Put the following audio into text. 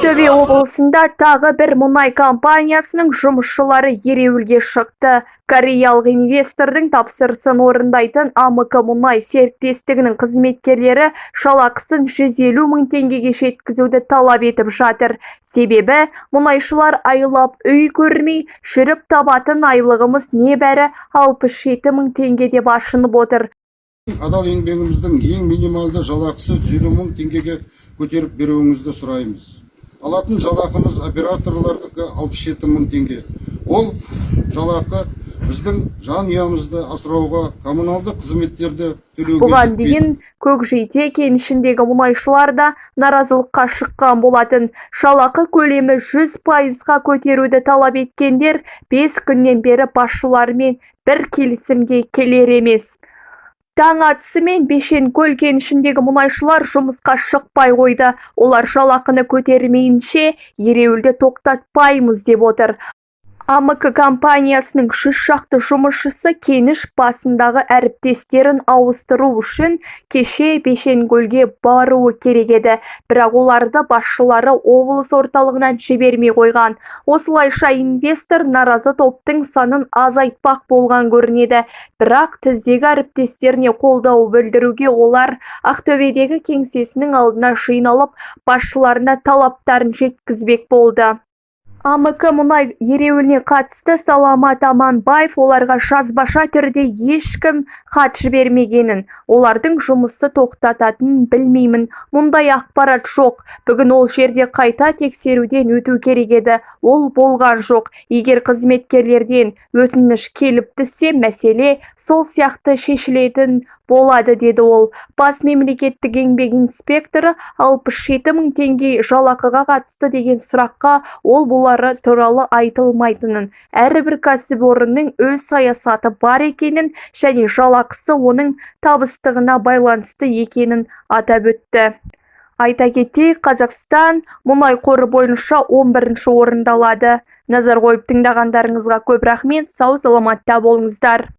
Ақтөбе облысында тағы бір мұнай компаниясының жұмысшылары ереуілге шықты. Кореялық инвестордың тапсырысын орындайтын АМК мұнай серіктестігінің қызметкерлері жалақысын 150 мың теңгеге жеткізуді талап етіп жатыр. Себебі мұнайшылар айлап үй көрмей жүріп табатын айлығымыз небәрі 67 мың теңге деп ашынып отыр. Адал еңбегіміздің ең минималды жалақысы 150 мың теңгеге көтеріп беруіңізді сұраймыз. Алатын жалақымыз операторлардікі 67 мың теңге. Ол жалақы біздің жанұямызды асырауға, коммуналдық қызметтерді төлеуге Бұған жетпейді. дейін Көкжиде кенішіндегі мұнайшылар да наразылыққа шыққан болатын. Жалақы көлемі 100%-ға көтеруді талап еткендер 5 күннен бері басшыларымен бір келісімге келер емес. Таң атысымен Бешенкөл кенішіндегі мұнайшылар жұмысқа шықпай қойды. Олар жалақыны көтермейінше ереуілді тоқтатпаймыз деп отыр. АМК компаниясының 100 шақты жұмысшысы кеніш басындағы әріптестерін ауыстыру үшін кеше Бешенкөлге баруы керек еді. Бірақ оларды басшылары облыс орталығынан жібермей қойған. Осылайша инвестор наразы топтың санын азайтпақ болған көрінеді. Бірақ түздегі әріптестеріне қолдау білдіруге олар Ақтөбедегі кеңсесінің алдына жиналып, басшыларына талаптарын жеткізбек болды. АМК мұнай ереуіліне қатысты Саламат Аманбаев оларға жазбаша түрде ешкім хат жібермегенін, олардың жұмысты тоқтататынын білмеймін. Мұндай ақпарат жоқ. Бүгін ол жерде қайта тексеруден өту керек еді. Ол болған жоқ. Егер қызметкерлерден өтініш келіп түссе, мәселе сол сияқты шешілетін болады, деді ол. Бас мемлекеттік еңбек инспекторы 67 мың теңге жалақыға қатысты деген сұраққа ол бұлары туралы айтылмайтынын, әрбір кәсіпорынның өз саясаты бар екенін және жалақысы оның табыстығына байланысты екенін атап өтті. Айта кетейік, Қазақстан мұнай қоры бойынша 11 орында алады. Назар қойып тыңдағандарыңызға көп рахмет. Сау саламатта болыңыздар.